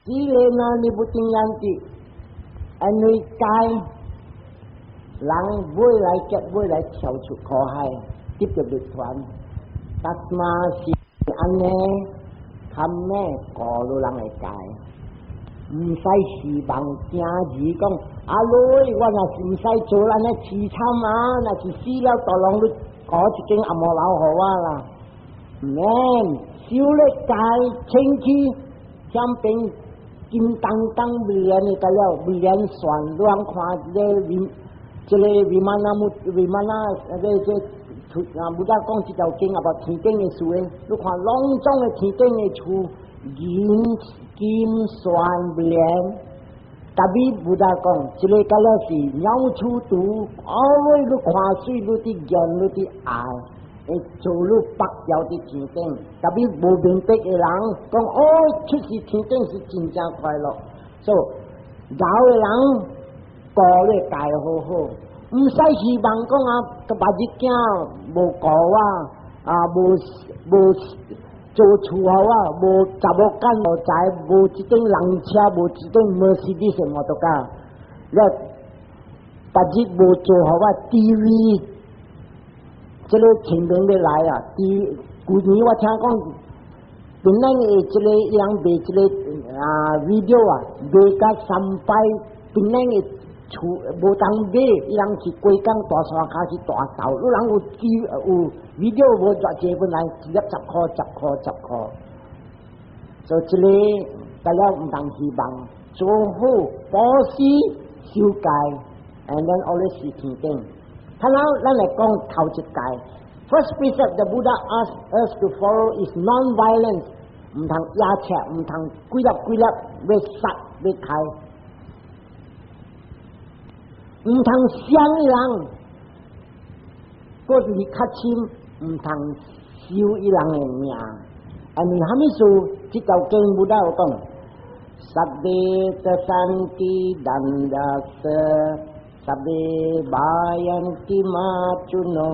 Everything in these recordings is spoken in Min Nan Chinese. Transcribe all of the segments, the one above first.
สีเลนะ นิพพุติงยันติ 因為戒人尾來結尾來跳出苦海，得著涅槃。達嘛是按呢，堪咩過路人會戒，毋使希望驚字講，阿女，我若是毋使做按呢淒慘啊，若是死了，大龍你搞一間阿摩樓予我啦。毋免，修咧戒清氣，欠變金當當未連的個了，未連算亂看這個維，這個 Vimana 木 Vimana 這這啊，Buddha 講這條經啊，無天頂的事的，你看攏總的天頂的厝，銀金蒜未連，特別 Buddha 講，這個個了是鳥鼠毒，後尾你看水，你佇見，你佇愛。會做你北掉佇天頂，特別無明白的人講哦，出世天頂是真正快樂。所以老的人顧咧戒好好，毋使希望講啊，個別日囝無顧我，啊無無做厝予我，無查某囝無財，無一頂人車，無一頂 Mercedes 摩托車，了別日無做予我 TV。這個清明要來啊！佇舊年我聽講，本來的這個人賣這個啊 video 啊，賣甲三擺，本來的厝無當買，伊人是規工大山跤去大鬥，你人有機有 video 無偌濟本來一粒十箍十箍十箍，所以這個大家毋通希望做好布施修戒，and then always 是天頂。他咱咱來講頭一戒，First precept the Buddha asked us to follow is non-violence，毋通壓尺，毋通幾粒幾粒欲殺欲刣，毋通傷人，閣是較深，毋通收伊人的命。因為蝦米事？這條經 Buddha 有講，sabbe sasanti dandassa sabbe bhayanti matthuno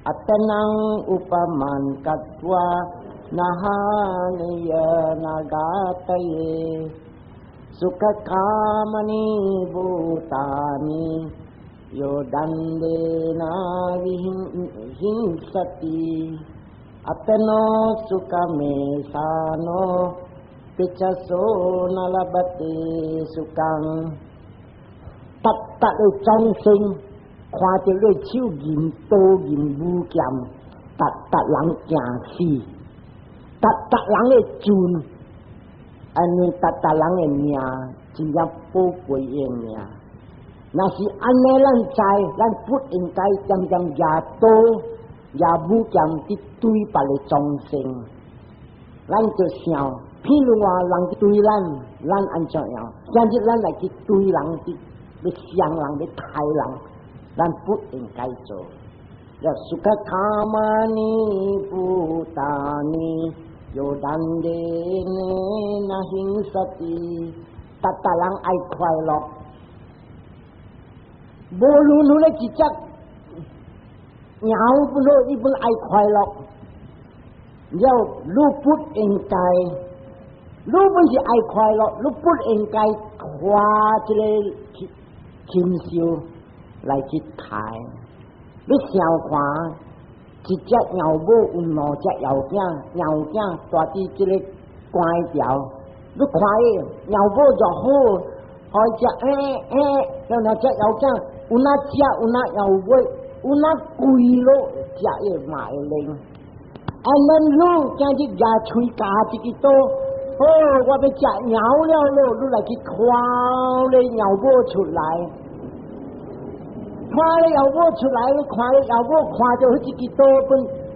attanam upamam kattva na haniya na ghataye sukhakamani bhutani yo dandena vihinsati attano sukhamesano picchasso na labhate sukham。逐逐的眾生看著你手銀刀銀武劍，逐逐人驚死，逐逐人的尊，因為逐逐人的命真正寶貴的命。若是按呢，咱知，咱不應該漸漸舉刀、舉武劍去對別个眾生。咱就想，譬如話人對咱，咱按怎樣？今日咱來去對人去，欲傷人，欲刣人，咱不應該做。要 sukhakamani bhutani yo dandena nahinsati，逐逐人愛快樂。無論你咧一隻鳥不落，伊本愛快樂。了，你不應該，你本是愛快樂，你不應該花這個禽獸來去刣。你想看，一隻鳥母有兩隻幼囝，幼囝蹛佇這個關條，你看伊鳥母就好，好食欸欸，了兩隻幼囝有哪食有哪搖尾，有哪跪落食伊嘛會靈。啊，咱你今日舉喙鉸一支刀，哦，我欲食貓了咯，你來去拖咧貓母出來，拖咧貓母出來，你看咧貓母看著彼一支刀本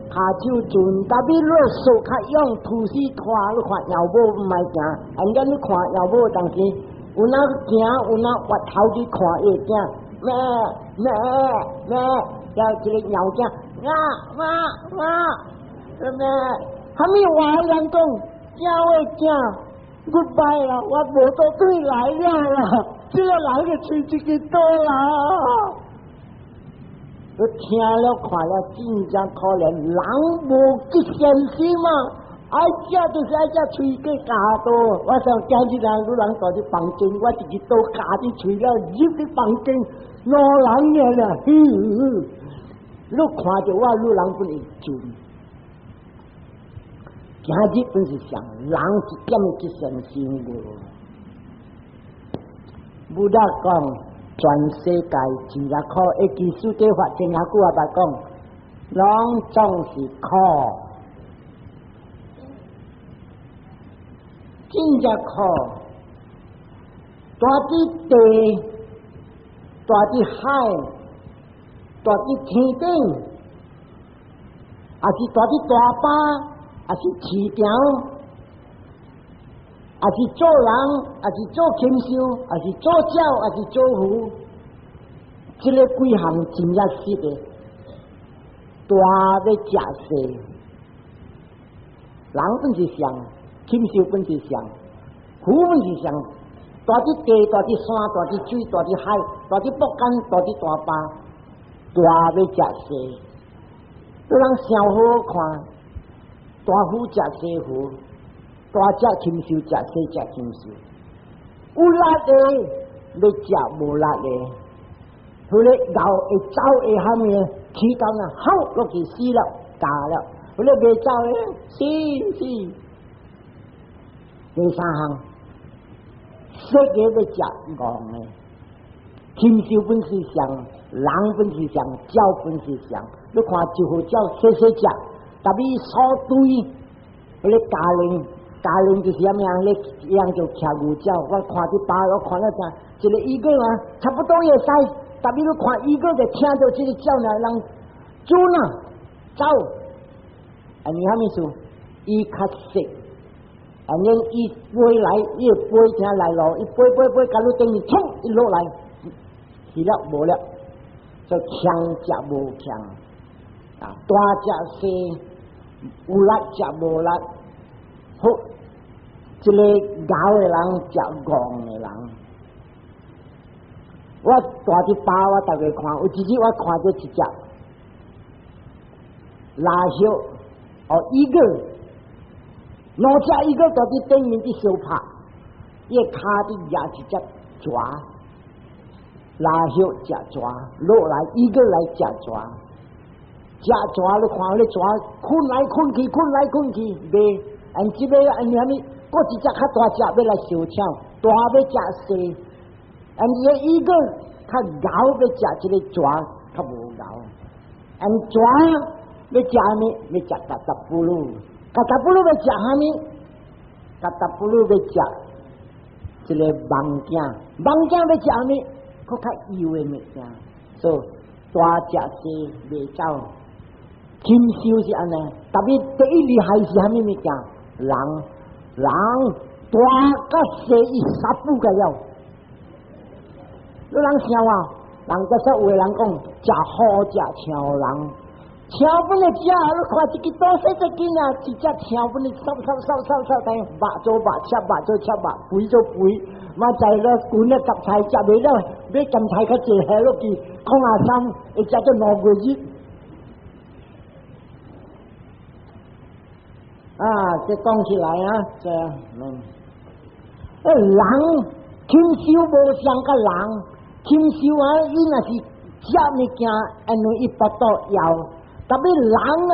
跤手顫，但比你手較勇，吐死拖，你看貓母毋愛行，按咱你看貓母當時有哪行，有哪越頭去看伊囝，咩咩咩，了這個貓囝，啊哇哇！咩？蝦米話人講，囝喂囝，goodbye 啦，我無倒轉來了啦，這個人嘅喙一支刀啦。我聽了看了，真正可憐，人無極善心嘛，愛食就是愛食喙過鉸刀。我想今日人有人蹛佇房間，我一支刀鉸佇喙了，入佇房間，兩人爾啦，哼哼。你看著我，你人本會準。今日本是上人一點的吉善心無。Buddha 講全世界真正苦，會記書底法前下久也捌講，攏總是苦，真正苦。蹛佇地，蹛佇海，蹛佇天頂，抑是蹛佇大巴，抑是市場，抑是做人，抑是做禽獸，抑是做鳥，抑是做魚，這个幾項真正實的，大欲食細，人本是上，禽獸本是上，魚本是上，蹛佇地，蹛佇山，蹛佇水，蹛佇海，蹛佇木間，蹛佇大巴，大欲食細，你人想好好看，大魚食細魚，大隻禽獸食細隻禽獸，有力的欲食無力的，彼个牛會走會蝦米？起到呢，吼落去死了，咬了，彼个袂走的死死。第三項，細个欲食戇的，禽獸本是上，人本是上，鳥本是上。你看一號鳥細細隻，特別數堆，彼个家羚，家羚就是啥物啊？咧樣就騎牛鳥，我看佇巴，我看了正，一个伊個啊，差不多會使。特別你看伊個就聽著這个鳥呢，人準啊走，按呢啥物事？伊較細，按呢伊飛來，伊會飛聽來咯，伊飛飛飛，共你等於衝一落來，去了無了，就強食無強，啊，大食細，有力食無力，好，這个𠢕的人食戇的人。我蹛佇巴，我逐个看，有一日我看著一隻拉葉，哦，一個兩隻一個蹛佇頂面佇相拍，伊个跤佇蜈一隻蛇，拉葉食蛇落來，一個來食蛇，食蛇你看咧蛇睏來睏去，睏來睏去，袂，按這个按啥物，閣一隻較大隻欲來相搶，大欲食細。按伊一個較𠢕欲食這个蛇較無𠢕，按蛇欲食啥物？欲食嘎達布魯，嘎達布魯欲食啥物？嘎達布魯欲食這个蠓仔，蠓仔欲食啥物？閣較幼的物件，所以大食細袂走，禽獸是按呢，特別第一厲害是啥物物件？人人大佮細伊殺不個了。你人想啊，人家說有的人講，食虎食檣人，檣本來食，你看一支刀細細根啊，一隻檣本來掃掃掃掃掃，但肉做肉，切肉做切肉，肥做肥，嘛在咧滾咧夾菜食袂了，買鹹菜較濟下落去，空阿三會食到2個月。啊，這講起來啊，這人禽獸無相佮人。禽獸啊，伊若是食物件，因為伊腹肚枵，特別人啊，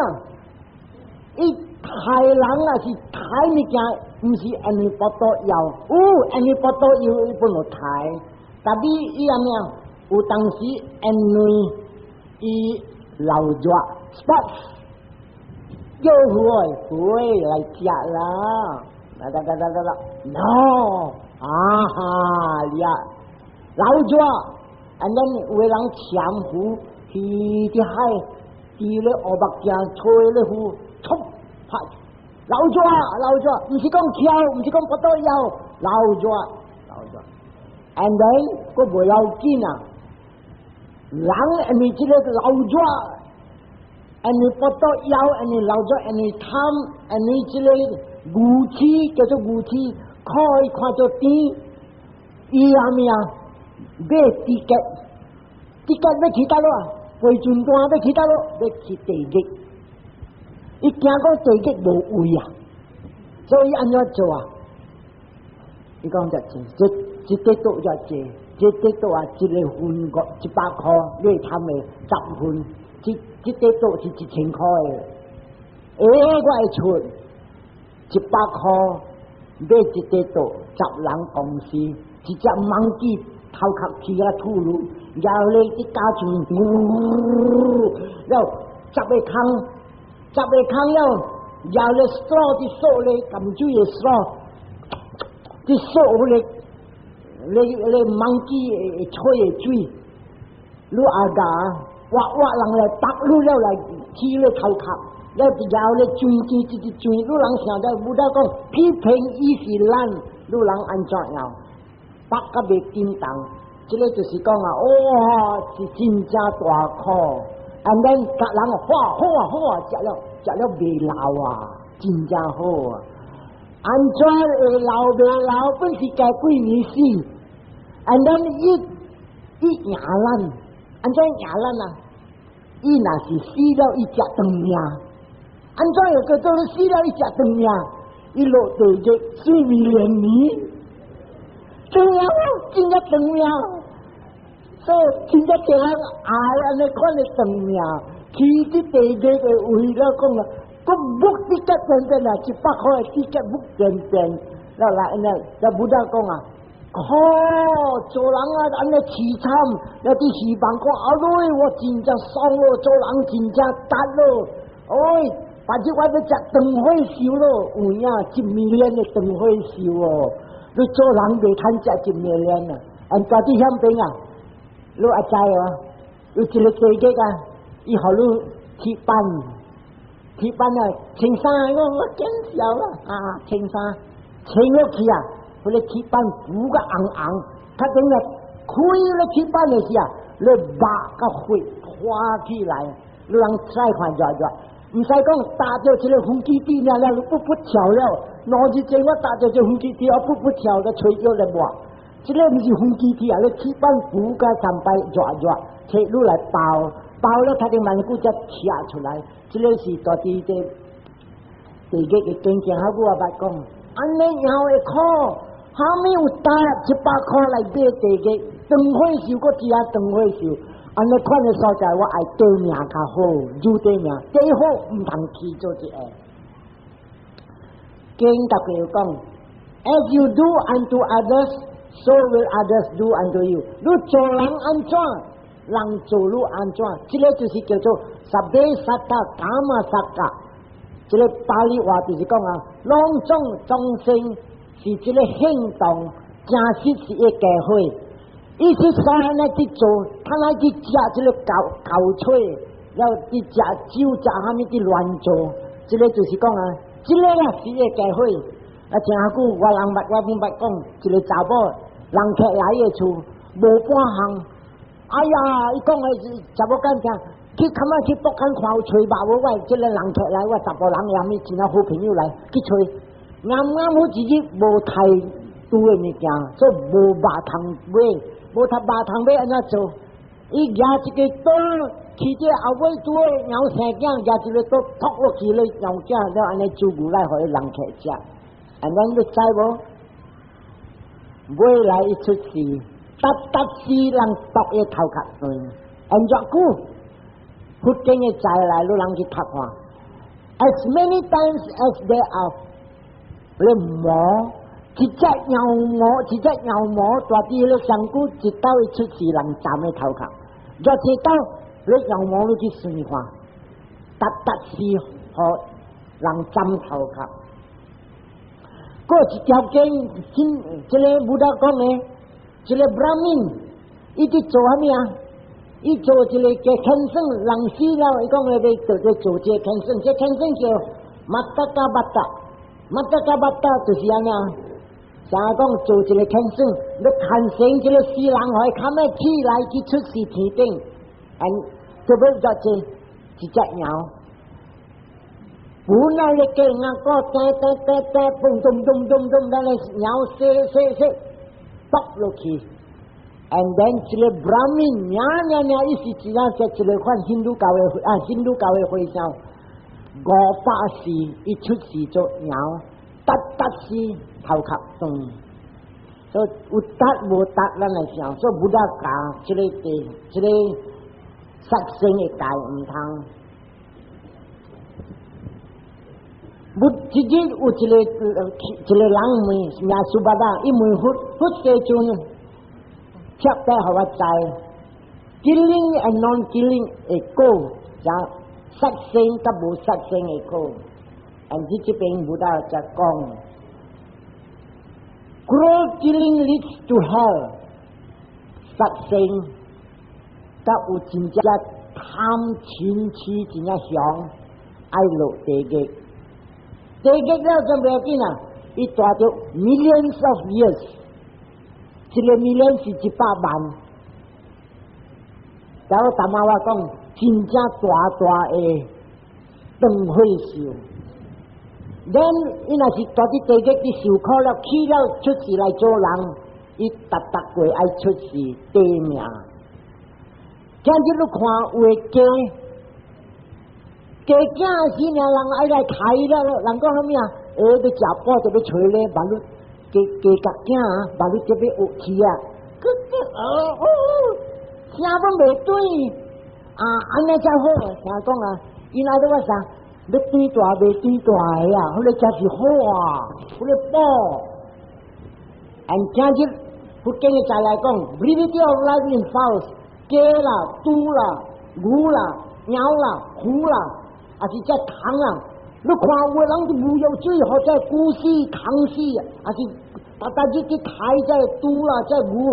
伊刣人啊是刣物件，毋是因為腹肚枵，有因為腹肚枵伊本有刣，特別伊按呢，有當時因為伊流熱，sports，叫魚魚來食啦，啦啦啦啦啦啦，no，啊哈呀！老熱，and then 有的人潛魚去佇海，佇咧烏目鏡吹咧魚，衝拍流熱流熱，毋是講澆，毋是講腹肚枵，流熱流熱，and then 閣袂要緊啊，人因為這个流熱，因為腹肚枵，因為流熱，因為貪，因為這个牛痴叫做牛痴，看伊看做甜，伊啥物啊？買 ticket，ticket 欲去佗落啊？飛船單欲去佗落？欲去地獄。伊驚講地獄無位啊！所以按怎做啊？伊講就濟，這一塊桌就濟，這塊桌啊，一個份5、100塊，你會貪的十份，這這塊桌是1000塊的。欸，我會出100塊買一塊桌，十人公司，一隻 monkey 頭殼起啊吐嚕，然後咧啲加上，了十個空，十個空了，然後咧 straw 啲掃咧，含水的 straw，啲掃咧，你你 monkey 會吹的水，你阿牙挖挖人來打你了來起咧頭殼，了然後咧轉轉一直轉，你人想在有得講批評伊是咱，你人按怎樣？打甲袂叮當，這個就是講啊，哇，是真正大苦。And then 共人話好啊好啊，食了食了袂老啊，真正好啊。按怎會老袂老，本是該幾年死。And then 伊伊贏咱，按怎贏咱啊？伊若是死了，伊食長命。按怎又叫做死了，伊食長命？伊落地獄壽命連年。長命，真正長命，所以真正叫人愛按呢款的長命，去佇地獄的為了講啊，閣 book ticket 變變啊，100塊的 ticket book 變變，了來按呢，了 Buddha 講啊，哦，做人啊，按呢淒慘，了佇希望講，啊嘞，我真正爽咯，做人真正值咯，哎，反正我欲食長歲壽咯，有影一 million 的長歲壽哦。你做人袂通食一 million 啊！按在佇遐邊啊，你也知哦，有一個地獄啊，伊予你鐵板，鐵板啊，穿衫我我見笑啦，啊，穿衫穿落去啊，彼個鐵板糊甲紅紅，較等啊開咧鐵板的時啊，你肉佮血花起來，你人再看熱熱，毋使講踏著一個飛機地了了，你噗噗跳了。2日前我踏著這飛機地，我噗噗跳個吹藥來抹。這個毋是飛機地啊，你鐵板糊甲三擺熱熱，摕你來包，包了頭頂萬久才拆出來。這個是大佇這地獄的經驗，我也捌講。按呢樣會苦，蝦米有搭100塊來買地獄？長歲壽閣知影長歲壽。按呢款的所在，我愛短命較好，愈短命，最好毋通去做這個。經特別講，As you do unto others, so will others do unto you。你做人按怎，人做你按怎，這個就是叫做 sabbe satta kammassaka。這個巴利話就是講啊，攏總眾生是這個行動，真實是一個果。伊是啥呢去做？他來去食這個狗狗喙，了去食酒食蝦米去亂做，這個就是講啊，這個啦是一個果。啊，前下久我人捌我攏捌講，一個查某人客來伊的厝，無半項。哎呀，伊講的是查某敢聽，去較仔去北坎看有揣肉無？我這個人客來，我查埔人啥物真啊好朋友來去揣，啱啱好一日無太拄的物件，所以無肉通買，無通肉通買按怎做？伊舉一個刀，去這後尾拄好貓生囝，舉一個刀戳落去咧貓囝，了按呢煮牛奶予伊人客食。按呢你知無？未來伊出世，逐逐世人剁伊頭殼斷，按怎久？佛經的再來，你人去讀看。As many times as there are 咧毛，一隻羊毛，一隻羊毛，大佇咧上古一刀伊出世，人斬伊頭殼。若一刀，你羊毛你去算看，逐逐世予人斬頭殼。過一條經，真這個 Buddha 講的，這個 Brahmin，伊佇做啥物啊？伊做一個叫牽生，人死了，伊講伊欲做做做這個牽生，這牽生叫 Mattaka Bhatta，Mattaka Bhatta 就是按呢。啥講做一個牽生，欲牽生這個死人，予伊較欲起來去出世天頂，and 就欲做這一隻鳥。本來咧叫人講，叮叮叮叮，嘣咚咚咚咚，咱咧鳥說說說，剁落去。And then 這個 Brahmin，爾爾爾，伊是真正一個款印度教的啊，印度教的和尚，500世伊出世做鳥，逐逐死頭殼斷。所以有值無值，咱來想，所以 Buddha 教這個地，這個殺生的戒毋通。無一日有一個人問名 Subhadda，伊問佛，佛世尊，特別予我知，killing and non-killing 的果，就殺生佮無殺生的果。但是這邊 Buddha 就講，cruel killing leads to hell，殺生佮有真正貪嗔痴真正凶，愛落地獄。地獄了就袂要緊啊！伊蹛著 millions of years，一個 million 是100萬。然後大媽話講，真正大大的斷火壽。咱伊若是蹛佇地獄佇受苦了，去了出世來做人，伊逐逐過愛出世短命。今日你看有的雞。雞囝時，爾人愛來刣了，人講啥物啊？欸，欲食補就欲揣咧，萬你雞雞甲囝啊，萬你這欲學去啊，佮佮哦哦，聲攏袂對啊，按呢才好。聽講啊，伊若咧我啥，欲長大袂長大的啊，彼個才是好啊，彼個補。按今日佛經的再來講，brevity of life in fowls，雞啦、豬啦、牛啦、貓啦、虎啦。還是這蟲啊！你看有的人就無藥水，或者龜死、蟲死，還是逐逐日去刣這豬啦、這牛，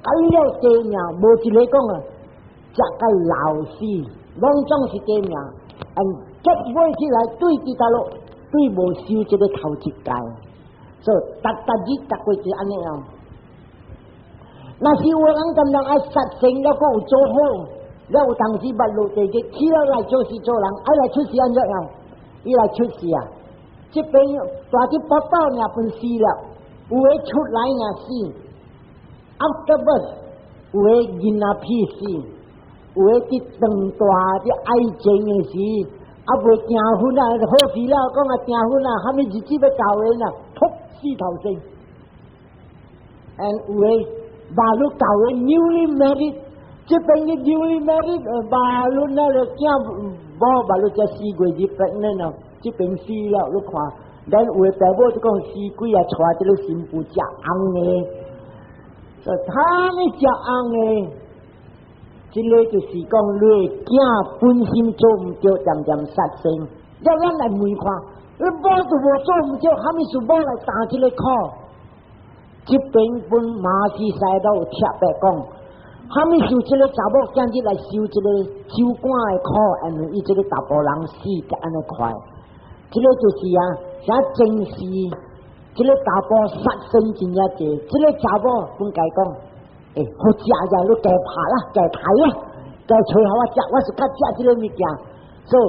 緊了短命，無一個講啊，食甲老死，攏總是短命。嗯，結尾起來對佇佗落，對無修這個頭一界，所以逐逐日逐過是按呢樣。若是有的人甘當愛殺生，猶閣有做好。了有當時捌落地獄，起了來做事做人，愛來出世按怎樣？伊來出世啊！這邊蹛佇腹肚爾分死了，有的出來爾死，after birth 有的囡仔屁死，有的佇長大佇愛情的時，猶未訂婚啊，好時了，講啊訂婚啊，蝦米日子欲到的啊，噗死頭先。and 有的馬路舊的 newly married。這邊嘅 newly married，馬路那個囝某馬路才4個月就 pregnant 咯，這邊死了，你看，咱有的爸母就講死鬼啊，娶這個新婦食紅的，說他呢食紅的，這個就是講你的囝本身做毋對，漸漸殺生，要咱來問看，你某都無做毋對，蝦米事某來擔這個苦？這邊本馬戲賽都有特別講。蝦米受這個查某今日來受這個酒館的苦，因為伊這個查埔人死得按呢快，這個就是啊，啥正是這個查埔殺生真正濟，這個查某本該講，欸，好食者你共拍啦，共刣啦，共揣予我食，我是較食這個物件，所以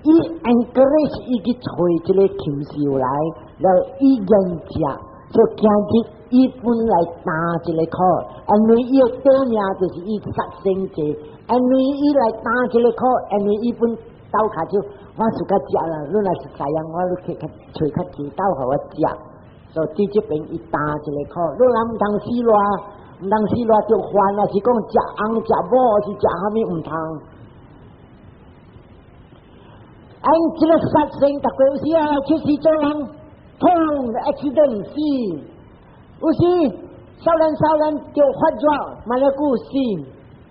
伊 encourage 伊去揣這個禽獸來，然後伊願食，所以今日。伊本來擔這個苦，因為伊的短命就是伊殺生濟，因為伊來擔這個苦，因為伊本鬥跤手，我是較食啦，你若是知影，我你去較揣較濟鬥予我食，所以佇這邊伊擔這個苦，你人毋通死賴，毋通死賴就煩啊，是講食翁食某，是食蝦米毋通。按這個殺生，逐個有時啊，出世做人，砰，accident 死。有時少年少年就發熱，嘛咧久死。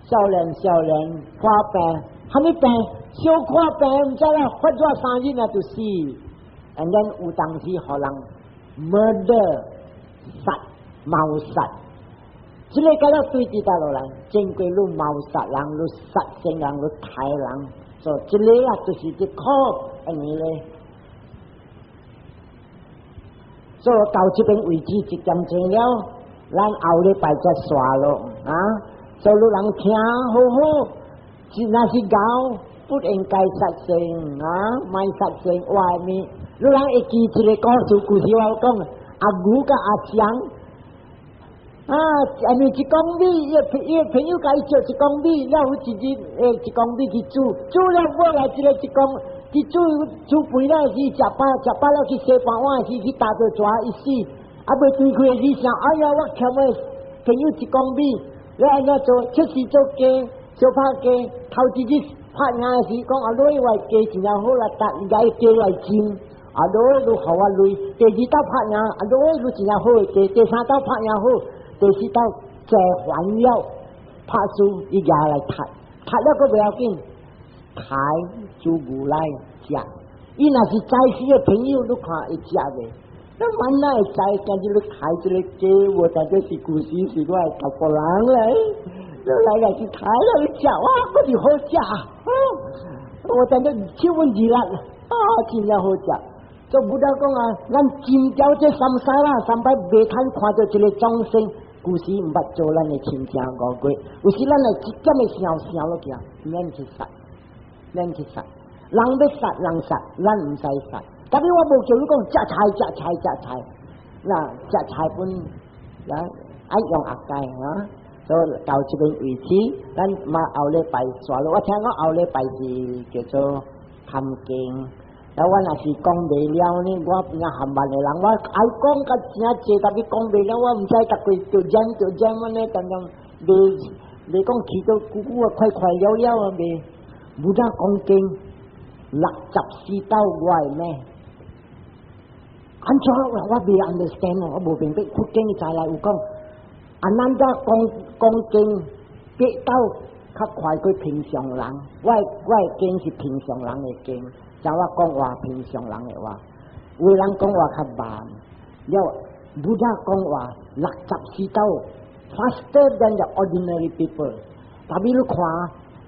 少年少年看病，蝦米病？小可病毋知啦，發熱3日啊就死。and then 有當時予人 murder 殺謀殺，這個甲了對佇佗落來，真過你謀殺人，你殺生人，你刣人，所以這個啊就是一苦，按呢咧。所以到這邊為止一點鐘了，咱後禮拜才煞咯啊！所以人聽好好，是若是𠢕不應該殺生啊，莫殺生外面。你人會記一個故事，故事我講阿牛佮阿象，啊，因為1公里，伊朋友共伊借1公里，了有一日1公里去煮，煮了尾來這個一公，去煮煮肥了時食飽，食飽了去洗盤碗時去踏著蛇伊死，啊未對開的時想，哎呀，我欠我朋友一公里，你按怎做？出世做雞，小拍雞，頭一日拍贏的時講啊，女我雞真正好啦，逐伊雞來煎。啊，女你予我鐳，第二道拍贏，啊，女你真正好的雞，第三道拍贏好。第四道債還了，拍輸伊舉來刣，刣了閣袂要緊，刣煮牛奶食。伊若是在世的朋友，你看會食袂？你萬哪會知？今日你刣這个雞，無當做是舊時是我的查埔人來，你來來去刣了去食，哇，閣是好食啊！我當做七分二力，啊，真正好食。做 Buddha 講啊，咱斟掉這 samsara，三擺袂通看著一个眾生。舊時毋捌做咱的親情五過，有時咱會一點的想想落去啊，免去殺，免去殺。人欲殺人殺，咱毋使殺。特別我無叫你講食菜食菜食菜，那食菜本啊愛用阿戒啊，所以到這邊為止，咱嘛後禮拜煞落。我聽講後禮拜是叫做堪經。啊，我若是講袂了呢，我邊含慢的人，我愛講甲誠濟，特別講袂了，我毋知逐個就講就講安呢，當當袂袂講去到久久啊，快快了了啊，袂。Buddha 講經64斗我會咩？按怎我未 understand 我無明白。佛經的材料有講，阿難陀講講經8斗較快過平常人。我的經是平常人的經。像我講話平常人的話，有的人講話較慢，了 Buddha 講話64斗 faster than the ordinary people。特別你看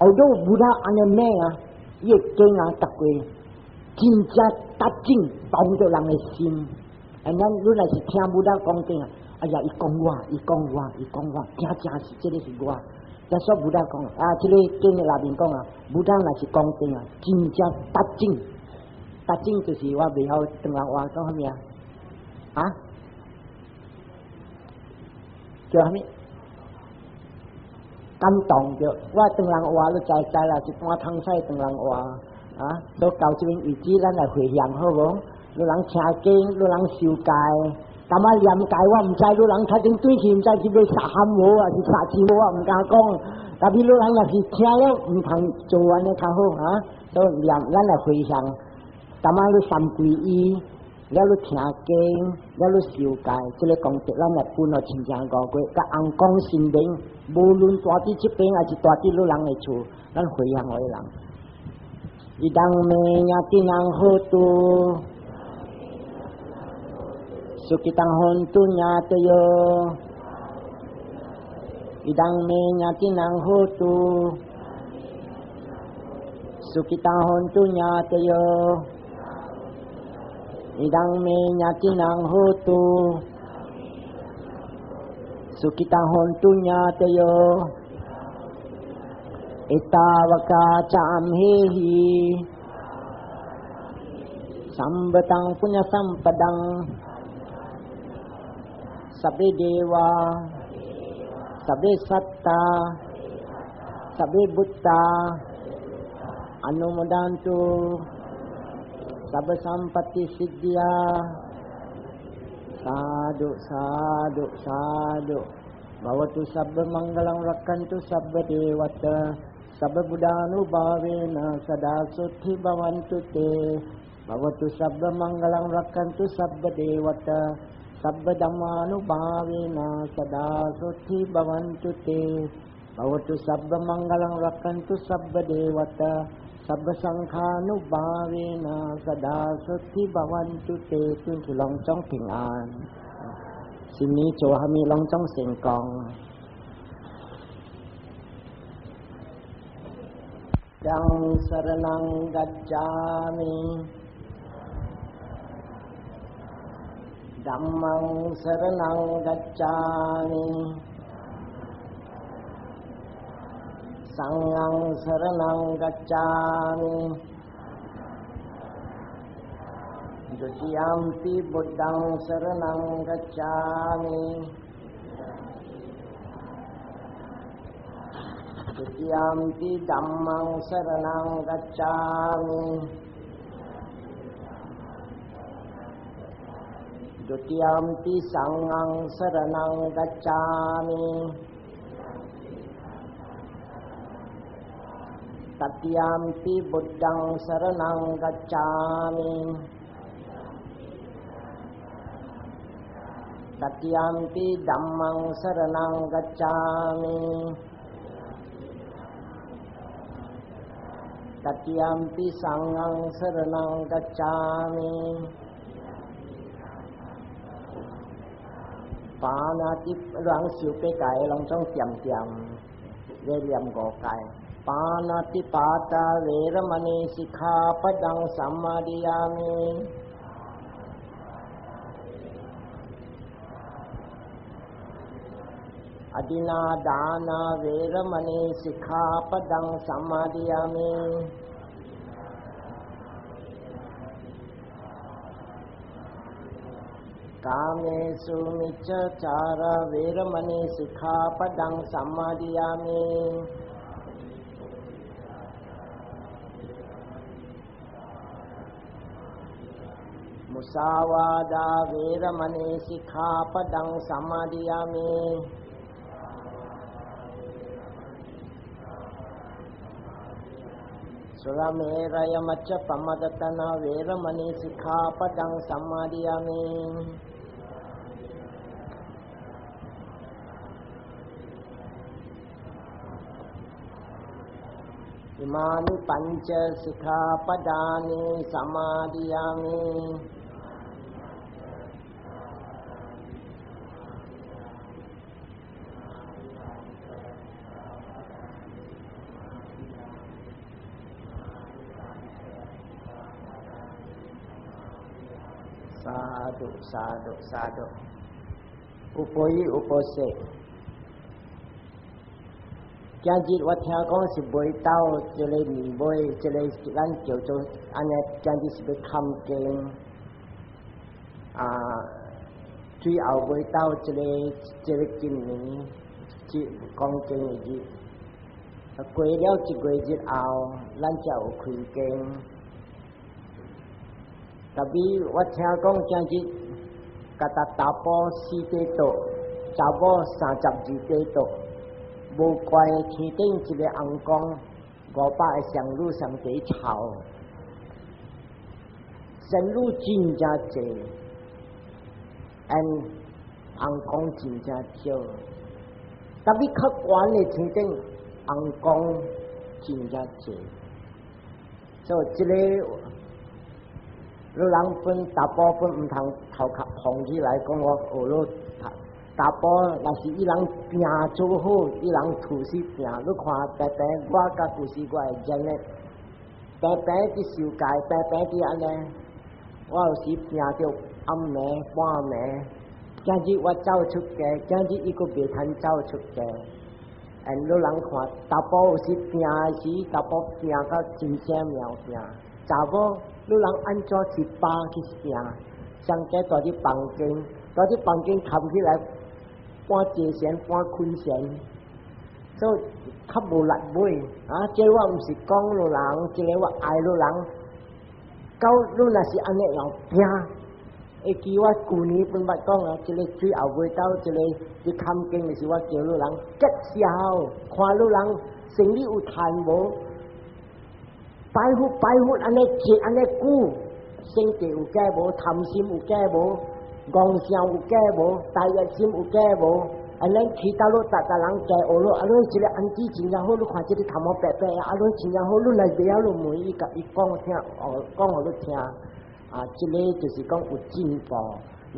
，although Buddha 按呢猛啊，伊的經啊，逐個真正達正動著人的心。啊，咱你若是聽 Buddha 講經啊，哎呀，伊講我，伊講我，伊講我，真正是這个是我。所以 Buddha 講啊，這个經的內面講啊，Buddha 若是講經啊，真正達正，達正就是我袂曉唐人話講啥物啊？啊？叫啥物？感動著，我唐人話你知知啦，一般通使唐人話啊。所以到這邊為止，咱來回向好無？你人聽經，你人受戒，淡仔念戒我毋知，你人較陣對去毋知是欲殺漢無啊，是殺錢無，我毋敢講。特別你人若是聽了毋通做按呢較好啊。所以念咱來回向，淡仔你三歸依，了你聽經，了你受戒，這个功德咱來分予親情五過，共尪公神明，無論蹛佇這邊還是蹛佇你人的厝，咱回向予彼人。伊當咩ญาตินัง好度，สุขิตังหนตุญาตโย อิทังเมญาตินังโหตุสุขิตังหนตุญาตโยอิทังเมญาตินังโหตุสุขิตังหนตุญาตโยเอตาวกาจามเหหิสัมปตังปุญญสัมปดังสัพเพเดวาสัพเพสัตตาสัพเพบุตตาอนุโมดันตุสัพพสัมปติสิทธิยาสาธุสาธุสาธุ භවතු සබ්බ මංගලං රක්ඛන්තු සබ්බ දේවතා සබ්බ බුද්ධානුභාවේන සදා සොත්ථි භවන්තු තේ. භවතු සබ්බ මංගලං රක්ඛන්තු සබ්බ දේවතා සබ්බ ධම්මානුභාවේන සදා සොත්ථි භවන්තු තේ. භවතු සබ්බ මංගලං රක්ඛන්තු සබ්බ දේවතා සබ්බ සංඝානුභාවේන සදා සොත්ථි භවන්තු තේ. 願予攏總平安，新年做啥物攏總成功。ตังสรณังกัจฉามิธัมมังสรณังกัจฉามิสังฆังสรณังกัจฉามิดุติยัมปิบุตตังสรณังกัจฉามิ Dutiyampi dhammang saranang gacchami. Dutiyampi sanghang saranang gacchami. Tatiyampi buddhang saranang gacchami. Tatiyampi dhammang saranang gacchami. Tatiyampi sanghang saranang gacchami. パナティ人受八戒，攏總恬恬咧念五戒。パナティパタヴェラマニシックァパダンサマディヤミ。アディナダーナヴェラマニシックァパダンサマディヤミ。カメスミッチャチャラヴェラマニシックァパダンサマディヤミ。มุสาวาดาเวรมณีสิกขาปดังสัมมาดิยามิสุรเมรยมัจจปมดตนาเวรมณีสิกขาปดังสัมมาดิยามิอิมานิปัญจสิกขาปดานิสัมมาดิยามิสาธุสาธุสาธุอุปโยอุปเส今日我聽講是尾到這个年尾，這个咱叫做按呢，今日是欲坎經啊，最後尾到這个今年這講經的日，過了一個月後，咱才有開經。特別我聽講今日，佮達查埔四塊桌，查某32塊桌。無怪天頂一个尪公，500个仙女上佇吵，仙女真正濟，and 尪公真正少。特別較懸的天頂尪公真正濟，所以這个你人分查埔分毋通頭殼膨起來，講我學了。查埔若是伊人拼做好，伊人吐死拼。你看白白，我佮舊時我會真咧，白白佇受戒，白白佇按呢。我有時拼著暗暝半暝，今日我走出家，今日伊閣袂通走出家。and 你人看查埔有時拼時，查埔拼到真正命拼。查某你人按怎去扒去拼？上加蹛佇房間，蹛佇房間冚起來。半坐禪，半睏禪，所以較無力尾啊！這個我毋是講予人，這個我愛予人。到你若是按呢樣拼，會記我舊年本捌講啊，這個最後尾到這個佇坎經的時，我叫予人結痟，看予人心裡有貪無？拜佛拜佛按呢坐按呢久，性地有假無？貪心有假無？戇想有假無？大業心有假無？啊，咱去到路，逐逐人加學咯。啊，你這个 auntie 真正好，你看這个頭毛白白啊，啊，你真正好，你若袂曉，你問伊，共伊講聽，哦，講予你聽。啊，這个就是講有進步。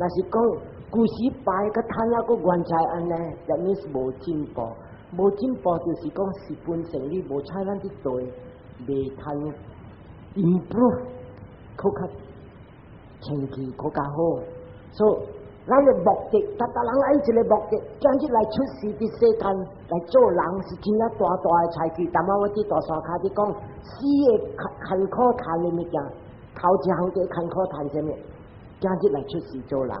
若是講舊時拜閣貪啊，閣原在按呢，that means 無進步。無進步就是講十分勝利，無采咱佇對，袂通 improve，閣較清氣，閣較好。所以，咱的目的，逐逐人愛一个目的，今日來出世佇世間來做人，是真正大大的才氣。逐擺我佇大山跤佇講，四个艱苦趁的物件，頭一項第艱苦趁啥物？今日來出世做人，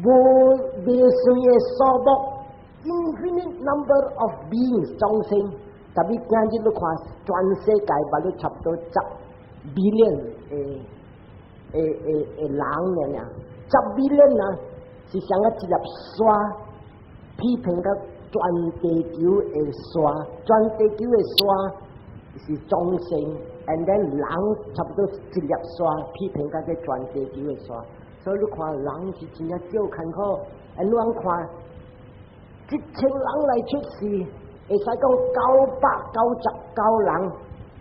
無未遂的所目， infinite number of beings 眾生，特別今日你看全世界，把你差不多10 billion 的的的的人爾，10 billion 啊，是像個一粒沙，批評個全地球的沙，全地球的沙是眾生，and then 人差不多一粒沙，批評個全地球的沙，所以你看人是真正少艱苦，and 你看1000人來出世，會使講999人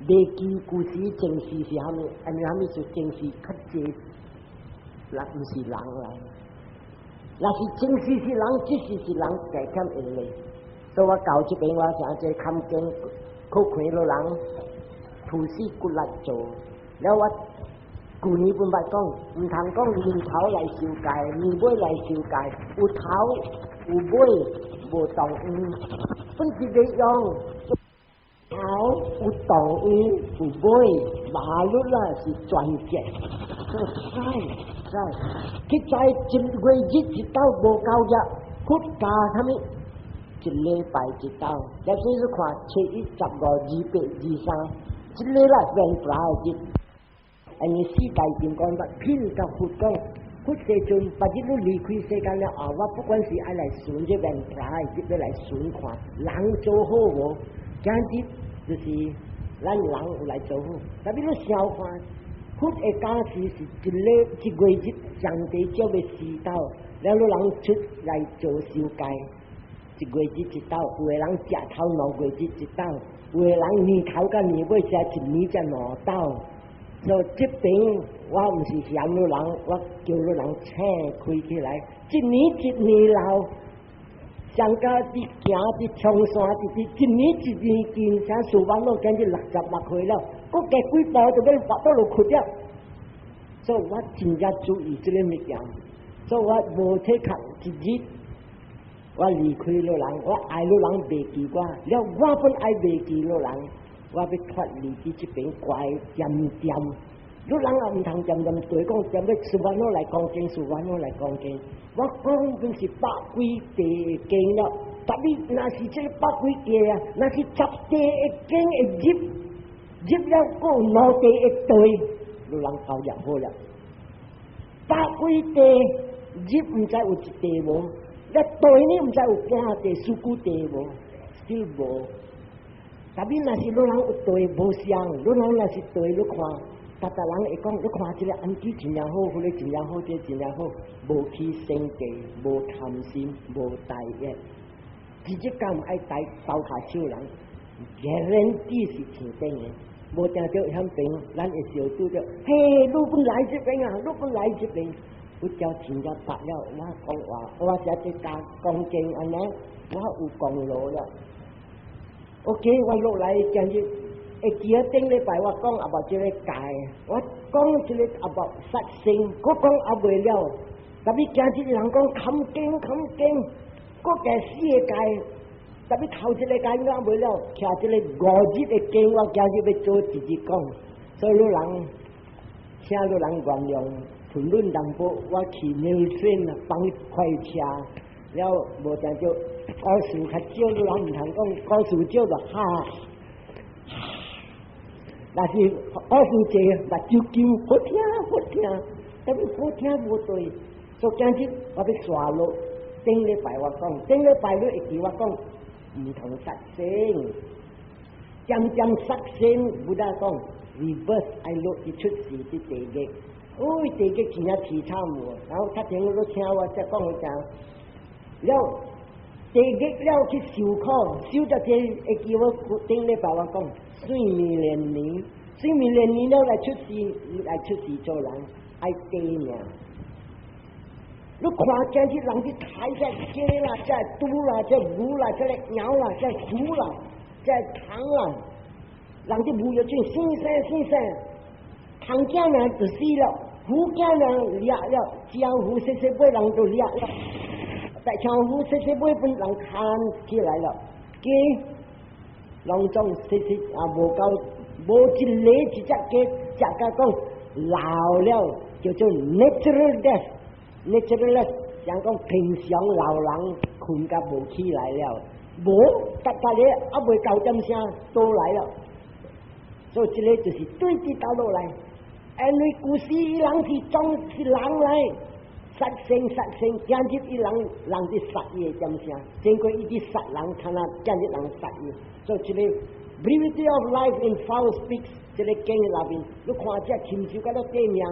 袂記舊時前世是蝦米，因為蝦米是前世較濟人毋是人來。若是前世是人，這世是人，加減會咧。所以我到這邊我成這看見苦看老人吐死骨力做，了我舊年本捌講，毋通講年頭來受戒，年尾來受戒，有頭有尾無同樣，本一個樣，頭有同樣有尾，馬路啦是全結，知知，去知一月日一斗無夠日，佛教啥物？一禮拜一斗，假使你看初一十五二八二三，這個啦變大日。因為四大金剛捌品甲佛講，佛世尊，別日你離開世間了後，我不管是愛來巡這邊大日，欲來巡看人做好無？今日就是咱人有來做好，特別你想看，佛的教示是一禮一月日上帝少欲四斗，了你人出來做修戒，一月日一斗，有的人食頭兩月日一斗，有的人年頭佮年尾食一年才兩斗。所以這邊我毋是嫌你人，我叫你人醒開起來，一年一年老，上加佇行佇衝山佇佇一年一年近，像數萬路今日66歲了，閣加幾步就欲腹肚落窟了。所以我真正注意這個物件，所以我無體殼一日，我離開了人，我愛了人袂記我，了我本愛袂記了人，我欲脫離佇這邊乖恬恬。你人也毋通恬恬對講，恬欲師範我來講經，師範我來講經。我講本是百幾地經了，特別若是這個百幾地啊，若是10地的經會入，入了閣有兩地的對，你人交入好了。百幾地入毋知有一地無，了對呢毋知有半地、四九地無，still 無。特別若是你人有對無相，你人若是對你看，逐逐人會講，你看這個 auntie 真正好，彼個真正好，這個真正好，無起生計，無貪心，無大欲，直接敢愛帶刀跤手人，guarantee 是天頂的，無定著響邊，咱會相拄著，嘿，你本來這邊啊，你本來這邊，佛教真正白了，我講話，我這這教講經按呢，我有功勞了。OK，我落來今日會記得頂禮拜我講 about 這個戒，我講這個 about 殺生，我講猶未了。特別今日人講堪經堪經，閣加四個戒，特別頭一個戒我猶未了，徛這個五日的經，我今日欲做一日講，所以你人請你人原諒，評論淡薄，我去牛村幫開車，了無定著故事較少，你人毋通講故事少就哈。若是故事濟，目睭金好聽好聽，特別好聽無對，所以今日我欲煞落頂禮拜我講，頂禮拜你會記我講，毋通殺生，漸漸殺生，Buddha 講 rebirth 愛落去出世佇地獄，哦，地獄真正淒慘無，然後較前你聽我才講一下，了地獄了去受苦，受到這會記我頂禮拜我講，歲命連年，歲命連年了來出世，來出世做人，愛短命。你看見這人去抬這雞啦，這豬啦，這牛啦，這鳥啦，這虎啦，這蟲啦，人佇無藥水生生生生，蟲仔呢就死了，虎仔呢掠了，江虎細細尾人都掠了，大像虎細細尾分人牽起來了，雞攏總細細啊無夠，無一個一隻雞食甲講老了，叫做 natural death。natural death，像講平常老人看睏甲無起來了，無，逐逐日猶未9點聲倒來了，所以這个就是對佇倒落來，因為古時伊人是裝是人來，殺生殺生，今日伊人人佇殺伊的點聲，經過伊佇殺人，看啊今日人殺伊，所以這个 brevity of life in foul speech，這个經內面，你看這禽獸佮咧短命。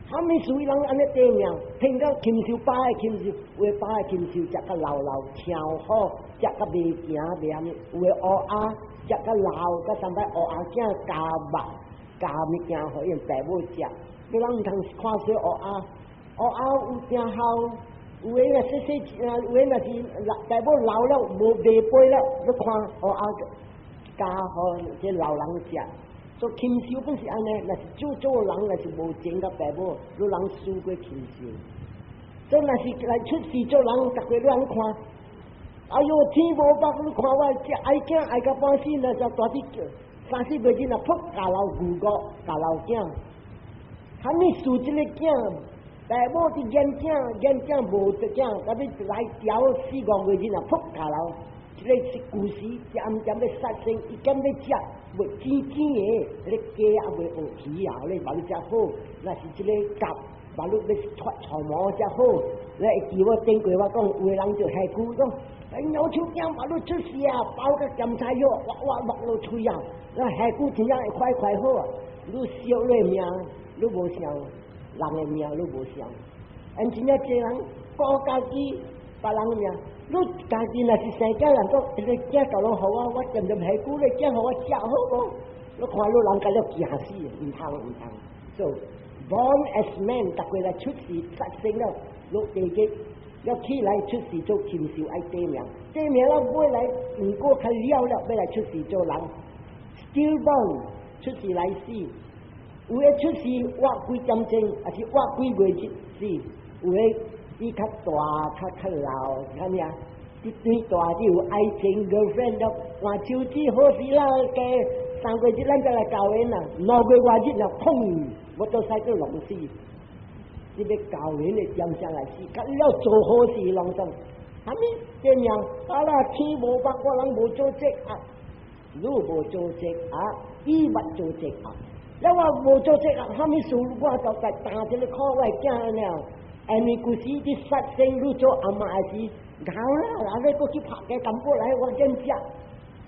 啥物事伊人按呢短命？聽講禽獸飽的禽獸，有的飽的禽獸食較老老，長好，食較袂行袂啥物，有的烏鴉食較老，佮三擺烏鴉囝咬肉，咬物件予𪜶爸母食。你人毋通看小烏鴉，烏鴉有誠孝，有的若細細啊，有的若是老爸母老了無袂飛了，你看烏鴉咬予這老人食。所以禽獸本是按呢，若是做做人，若是無情佮爸母，你人輸過禽獸。所以若是來出世做人，逐個你通看，哎喲，天無目，你看我這愛囝愛甲半死，若就大啲三四月日若撲咬老牛骨，咬老囝。啥物事這个囝，爸母佇養囝，養囝無得囝，特別來調四五月日若撲咬老。這个是舊時漸漸欲殺生，伊兼欲食，袂甜甜的，彼个雞猶未學魚啊，你目你食好，若是這个鴨目你欲脫草毛才好。你會記我頂過我講，有的人就下句講，哎，鳥手囝目你出世啊，包個鹹菜肉，哇哇落落喙啊，那下句真正會快快好啊。你惜你命，你無想人的命，你無想。因真正濟人顧家己，別人的命。你家己若是生囝人講，這个囝豆攏予我，我漸漸下久咧，囝予我食好無？你看你人共你驚死，毋通毋通。So born as man，逐個來出世殺生了，落地獄，了起來出世做禽獸愛短命，短命了尾來毋過較了了，欲來出世做人，still born 出世來死，有的出世活幾點鐘，抑是活幾月日死，有的伊較大較較老，啥物啊？一對大就有愛情 girlfriend 了，換手指好勢啦，加3個月咱才來交緣啦，2個月外日了，砰，摩托車閣弄死。你欲交緣的點聲來死，佮了做好事攏總，啥物這樣？啊啦，天無目，我人無做這啊，你無做這啊，伊捌做這啊，了我無做這啊，啥物事我就來擔這个苦，我的囝了。因為舊時佇殺生，你做阿嬤的時，𠢕啦，然後閣去拍雞淡薄來，我免食，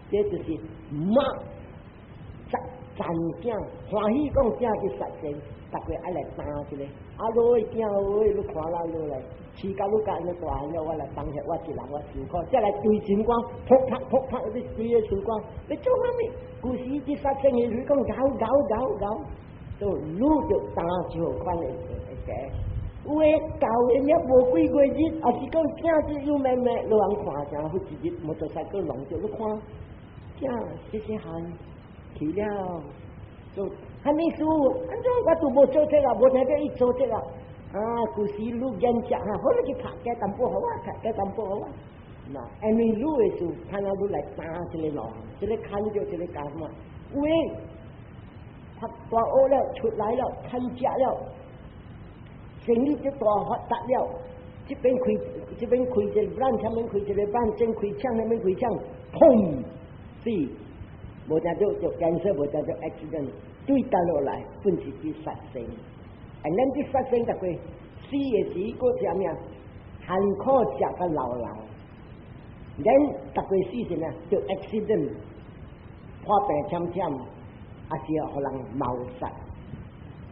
這就是媽殺殘囝，歡喜講囝去殺生，逐個愛來擔一个。啊，老的囝喂，你看啦落來，飼甲你甲按呢大漢了，我來當下我一人我受苦，再來對心肝，噗啪噗啪，你對个心肝，你做啥物？舊時佇殺生的，你講𠢕𠢕𠢕𠢕，都你就擔這款的的。有的舊的了無幾個月，抑是講囝子有妹妹，你通看正好一日摩托車閣弄著，你看囝細細漢去了，做啥物事？按怎我都無做這個，無聽著伊做這個。啊，舊時你演食哈，好你去拍雞淡薄予我，拍雞淡薄予我。那因為你的事，看到你來擔這个路，這个牽著這个幹什麼？有的讀大學了，出來了，趁食了。生意就大發達了，這邊開這邊開一個班，前面開一個班，正開槍，那邊開槍，砰！死，無聽著就 cancer，無聽著 accident，對倒落來，本是去殺生。啊，咱去殺生逐個死的時，閣啥物啊？辛苦食甲老老，咱逐個死是啥？就 accident，破病忝忝，抑是予人謀殺。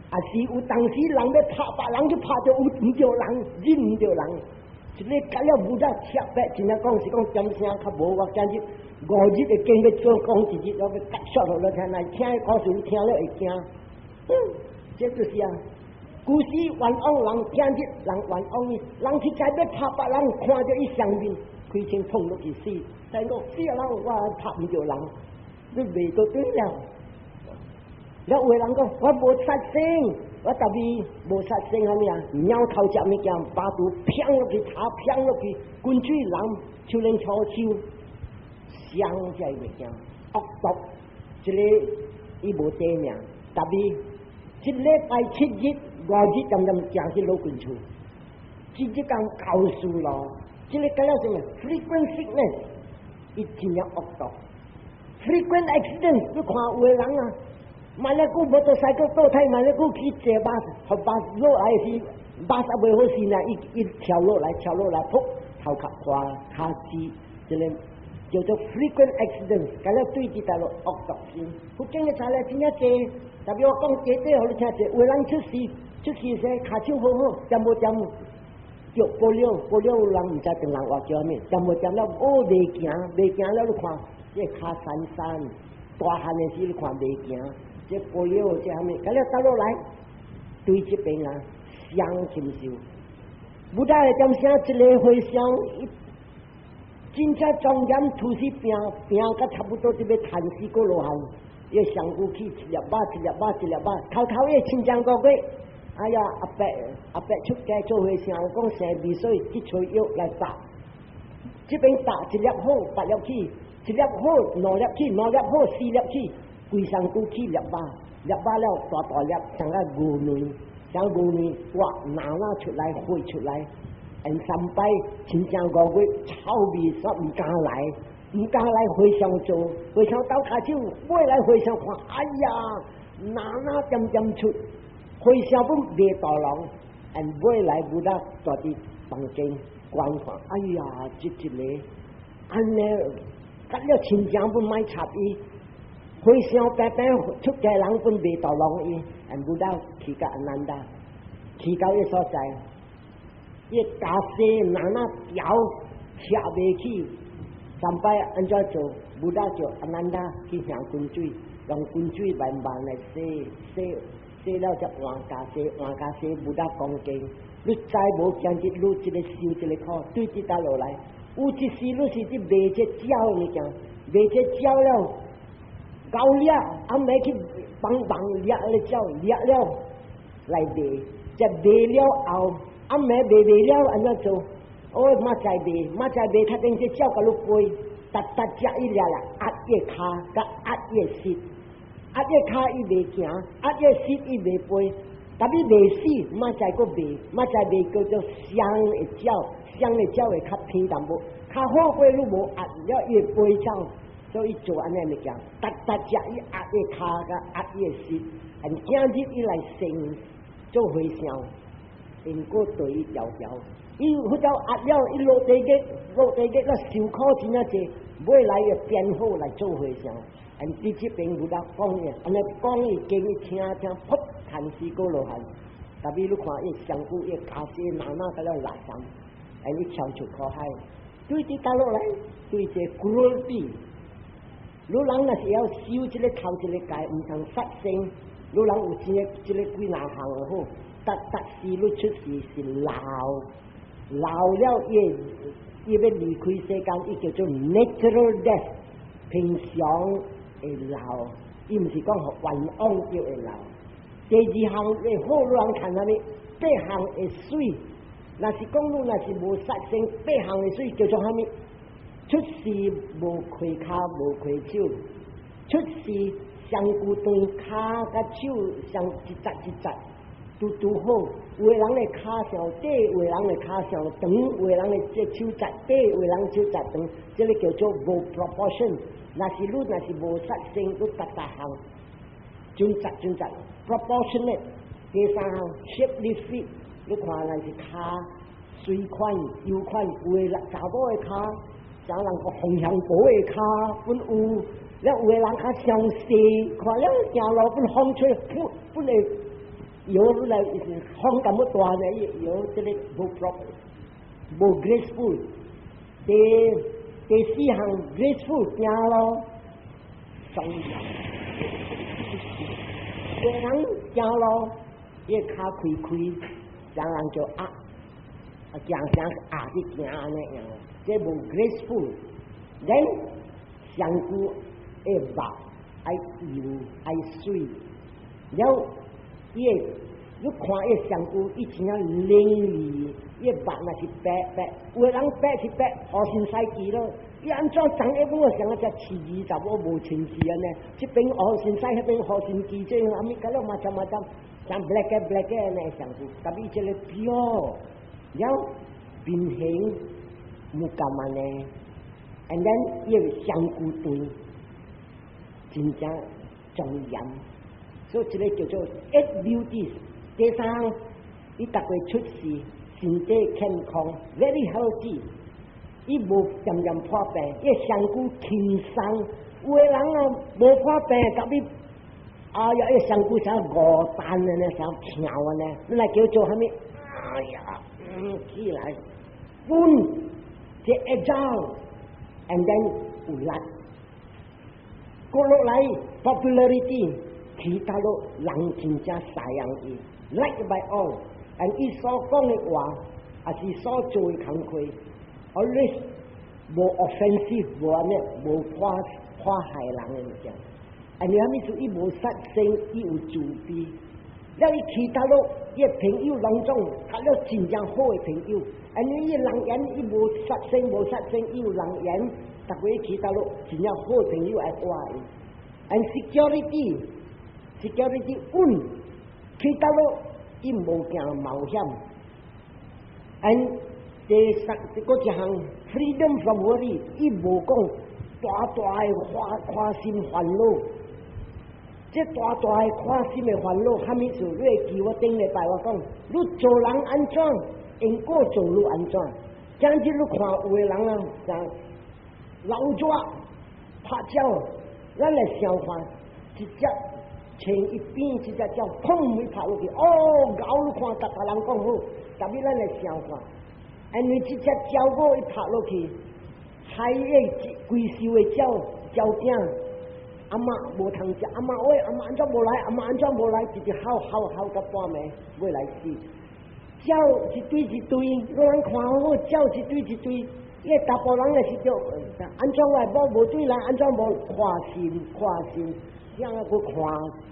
抑是有當時人欲拍別人，就拍著有毋著人，認毋著人。一个甲了無得特別，真正講是講點聲較無，我今日5日的經欲做講一日，我欲結束予你聽，來聽故事，你聽了會驚。嗯，這就是啊。舊時冤枉人，今日人冤枉伊，人去知欲拍別人，看著伊上面開槍碰落去死。但講死啊人，我拍毋著人，你袂都對了。了有的人講，我無殺生，我特別無殺生，啥物啊？貓偷食物件，巴肚砰落去，頭砰落去，滾水人手連搓手，傷這物件，惡毒，這个伊無短命，特別一禮拜7日、5日，恬恬行去老君厝，真正講教書咯。這個叫做啥物？Frequent sickness，伊真正惡毒。Frequent accident，你看有的人啊，買了久摩托車倒胎，買了久去坐巴士，予巴士落來時，巴士袂好勢呢，伊伊跳落來，跳落來，噗，頭殼破，跤折，這個叫做 frequent accident，咁了對佇大陸惡毒心。福建的材料真正濟，特別我講這這，予你聽者，有的人出事，出事時跤手好好，掂無掂？叫 polio，polio 有人毋知唐人話叫啥物，掂無掂了，哦，袂行，袂行了，你看，這跤散散，大漢的時你看袂行，這 polio 這啥物，咁了倒落來，對這邊啊，相禽獸，Buddha 的點聲一个和尚，真正莊嚴吐死拼拼甲差不多這欲趁死過羅漢，伊上古去一粒肉一粒肉一粒肉，頭頭伊親像個月，哎呀，阿伯阿伯出家做和尚，講生未水，這揣藥來打，這邊打一粒好，八粒起，一粒好，兩粒起，兩粒好，四粒起，規身軀起粒肉，粒肉了大大粒，像個牛卵，像牛卵，哇，拿拿出來，血出來。因三擺親像5月臭味煞毋敢來，毋敢來和尚做，和尚鬥跤手，尾來和尚看，哎呀，哪哪點點出，和尚本袂大人，因尾來 Buddha 蹛佇房間觀看，哎呀，這一个按呢，甲了親像本莫插伊，和尚白白出家人本袂大人伊，因 Buddha 去甲阿難達，去到伊所在。伊袈裟哪哪調拆袂起，三擺按怎做？Buddha 叫阿難達去行滾水，用滾水慢慢來洗洗洗了才換袈裟，換袈裟 Buddha 講經。你知無？今日你這个受這个苦，對這搭落來，有一時你是佇賣這鳥物件，賣這鳥了，𠢕掠，暗暝去幫忙掠个鳥，掠了來賣，這賣了後。暗暝賣賣了，按怎做？哦，明仔賣，明仔賣，較頂這鳥共你飛，逐逐隻伊掠啦，壓伊跤，佮壓伊膝，壓伊跤伊袂行，壓伊膝伊袂飛，但伊袂死，明仔閣賣，明仔賣叫做雙的鳥，雙的鳥會較偏淡薄，較好過你無壓了伊會飛走，所以做按呢物件，逐逐隻伊壓伊跤佮壓伊膝，今日伊來生做和尚。因果對伊條條，伊佛教壓了，伊落地獄，落地獄了受苦真正濟，尾來會變好來做和尚。因佇這邊有得講嘅，按呢講伊經伊聽聽，噗，趁死過羅漢。特別你看伊上古伊袈裟哪哪個了垃圾，因伊跳出苦海，對佇倒落來，對這 cruelty，你人若是要修這個頭一個戒，毋通殺生，你人有這個這個幾若項好。逐逐時你出世是老，老了伊伊欲離開世間，伊叫做 natural death，平常會老，伊毋是講予冤枉叫會老。第二項會好人看啥物？八項的水，若是講你若是無殺生，八項的水叫做啥物？出世無開跤無開手，出世上骨斷跤佮手相一節一節。拄拄好，有的人的跤上短，有的人的跤上長，有的人的這手節短，有的人手節長，這個叫做無 proportion。若是你若是無殺生，你逐逐項準節準節 proportionate。第三項 shapely feet，你看若是跤隨款有款，有的人查某的跤，像人個紅香婆的跤，本有，了有的人較詳細，看了行路本風吹，噗，本會。搖來風咁大呢？搖這個無 proper，無 graceful。第第四項 graceful 行路，莊嚴。有人行路，伊跤開開，人人就壓，啊行行壓去行按呢樣，這無 graceful。Then 上古會目愛油愛水，了。伊會，你看伊上古，伊真正伶俐，伊目若是白白，有的人白是白，予身屎記咯。伊按怎長得我像啊只飼兒查某無親似按呢？這邊予身屎，彼邊予身記，這啥物，甲了嘛針嘛針，像 black black 按呢上古，特別這个 pure，了平衡無感按呢，and then 伊個身軀對真正莊嚴，所以這個叫做 eight beauties。第三，伊逐個出世身體健康，very healthy，伊無漸漸破病，伊身軀輕鬆。有的人啊無破病，特別哎呀，伊身軀像五擔的呢，像跳的呢，你來叫做啥物？哎呀，起來，穩，這 agile，and then 有力。過落來 popularity，其他咯人真正信仰伊，like by all，and 伊所講的話，抑是所做的工課，always 無 offensive，無按呢，無破壞人的物件。啊，你啥物事？伊無殺生，伊有慈悲。了伊其他咯，伊的朋友攏總較了真正好的朋友。啊，你伊人緣，伊無殺生，無殺生，伊有人緣。逐個其他咯，真正好朋友愛活伊。And security，security 穩，其他咯，伊無驚冒險。And 第三，閣一項 freedom from worry，伊無講大大的花花心煩惱。這大大的花心的煩惱，啥物事？你會記我頂禮拜我講，你做人按怎，因果做你按怎。今日你看有的人啊，像老蛇拍鳥，咱來想看，一隻穿一邊，一隻鳥砰一拍落去，哦，𠢕你看，逐個人講好，特別咱來想看，因為這隻鳥某一拍落去，害伊規岫的鳥鳥囝。阿媽無通食，阿媽喂，阿媽按怎無來？阿媽按怎無來？直直哭哭哭到半暝，欲來死。鳥一對一對，你通看好，鳥一對一對，伊個查埔人也是叫，按怎我的某無轉來？按怎無看心看心，囝閣看，